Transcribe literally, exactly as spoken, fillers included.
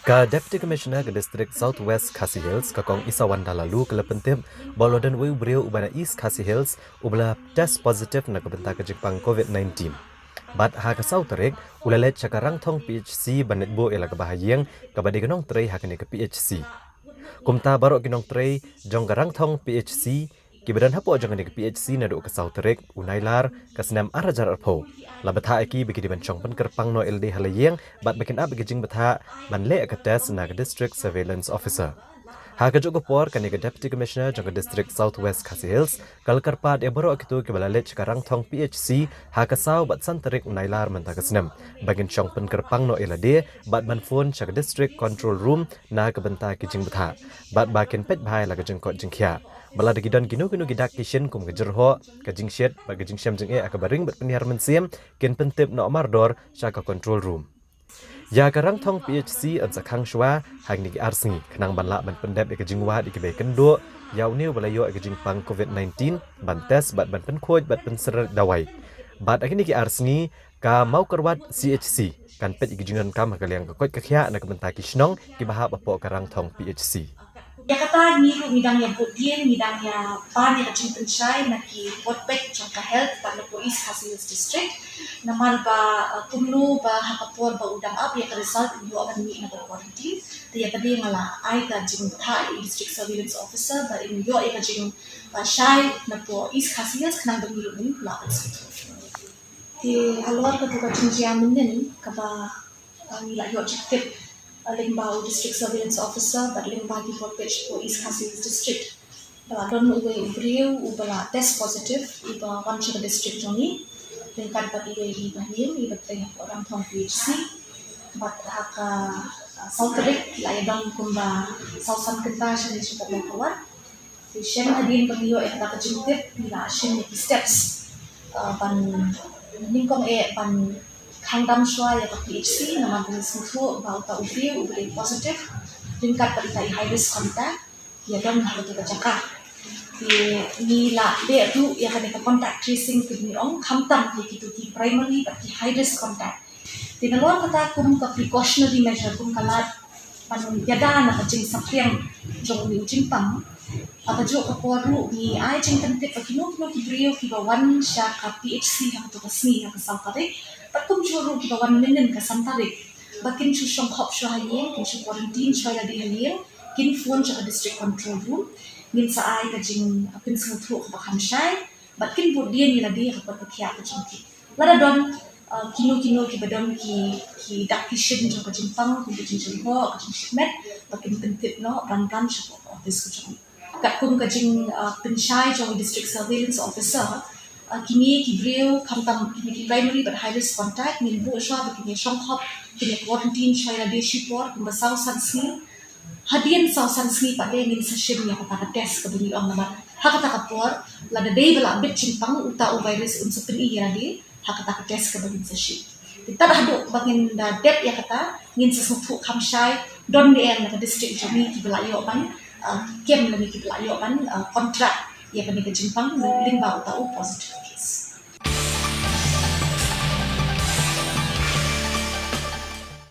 Ka Deputy Commissioner ka District South West Khasi Hills, ka Kong Isawanda Laloo, ka la pyntip ba u la don uwei u briew uba na East Khasi Hills uba la test positive na ka bynta ka jingpang COVID-nineteen. Bad ha ka saw tarik u la leit sha ka Rangthong P H C ban leit buh ïa la kaba ha ïing kaba dei ka nongtrei ha kane ka P H C. Kumta baroh ki nongtrei jong ka Rangthong P H C kiba don hapoh jong kane ka P H C naduh ka saw tarik u Nailar ka snem ar hajar arphew la bthah ïa ki ba ki dei ban shong pynkyrpang noh ïa lade ha la ïing bad ba kin ap ïa ka jingbthah ban leh ïa ka test na ka District Surveillance Officer. Ha kajuh ka por kane ka Deputy Commissioner jong ka District South West Khasi Hills ka la kyrpad ïa baroh kito kiba la leit sha ka Rangthong P H C ha ka saw bad san tarik u Nailar mynta ka snem ba kin shong pynkyrpang noh ïa lade bad ban phone sha ka District Control Room na ka bynta ki jingbthah bad ba kin peit bha ïa la ka jingkoit jingkhiah. Bad lada ki don kino kino ki dak ki shin kum ka jyrhoh, ka jingshit bad ka jingshem jingeh ha kaba ring bad pynhiar mynsiem, kin pyntip noh mardor sha ka Control Room. Ïa ka Rangthong P H C yn sa khang shuwa ha kine ki ar sngi khnang ban lah ban pyndep ïa ka jingwad ïa kiba ïakynduh ïa une uba la ïoh ïa ka jingpang COVID-nineteen, ban test bad ban pynkhuid bad pynsyrek dawai. Bad ha kine ki ar sngi ka Mawkyrwat C H C kan peit ïa ka jingdonkam ha ka liang ka koit ka khiah na ka bynta ki shnong kiba hap hapoh ka Rangthong P H C. Ïa kata ngi ruh ngi dang ïa buddien, ngi dang ïa pan ïa ka jingpynshai na ki bor peit jong ka health bad na ka East Khasi Hills District. Namar ba, uh, kumno ba ha ka por ba u dang ap ïa ka result u ïoh ban mih na ka quarantine. Te ïa ka dei nga la ai ka jingbthah ïa i District Surveillance Officer ba in ïoh ïa ka jing, uh, shai na ka East Khasi Hills khnang ba ngi ruh ngin lah ban sngewthuh. Te halor kata ka jingjia mynnin kaba, uh, ngi la ïoh jingtip, uh, lyngba u District Surveillance Officer bad lyngba ki bor peit jong ka East Khasi Hills District. Ba la don uwei u briew uba la test positive uba wan sha ka district jong ngi. Ryngkat bad uwei i bahaïing iba trei hapoh Rangthong P H C. Bad ha ka, uh, saw tarik la ïa don kumba saw san kynta sha ngi shapoh Mawkyrwat. Te shen hadien ba ngi ïoh ïa kata ka jingtip ngi la shim ïa ki steps, uh, ban nyngkong eh ban khang dam shuwa ïa ka P H C namar ba ngi sngewthuh ba uta u briew uba dei positive ryngkat bad uta i high risk contact ïa don ha kata ka jaka. Te ngi la leh ruh ïa kane ka contact tracing kaba ngi ong khamtam ïa kito ki primary bad ki high risk contact. Te nalor kata kum ka precautionary measure kum ka lad ban ïada na ka jingsaphriang jong une u jingpang. Ha kajuh ka por ruh ngi ai jingpyntip ba kino kino ki briew kiba wan sha ka P H C ha kato ka sngi ha ka saw tarik bad kumjuh ruh kiba wan mynnin ka san tarik ba kin shu shong khop shuwa ha ïing, kin shu quarantine shuwa ïa lade ha ïing, kin phone sha ka District Control Room. Ngin sa ai ka jingpynsngewthuh kaba kham shai bad kin buddien ïa lade ha ka por ka thiah ka jong ki. Lada don, uh, kino kino kiba don ki, ki dak ki shin jong ka jingpang kum ka jingjyrhoh, ka jingshit met, ba kin pyntip noh bran bran sha ka office ka jong ngi. Katkum ka jing, uh, pynshai jong i District Surveillance Officer, uh, kine ki briew khamtam kine ki primary bad high risk contact ngin buh shuwa ba kin ïa shong khop, kin ïa quarantine shuwa ïa lade shipor kumba saw san sngi. Hadien saw san sngi pat de ngin sa shim ïa kata ka test kaba ngi ong namar ha kata ka por lada dei ba la bit jingpang uta u virus un sa pyni ïa lade ha kata ka test kaba ngin sa shim. Te tad haduh ba ngin da dep ïa kata ngin sa sngewthuh kham shai don ne em na ka district jong ngi kiba la ïoh ban, uh, kem lane kiba la ïoh ban, uh, contact ïa kane ka jingpang lyngba uta u positive case.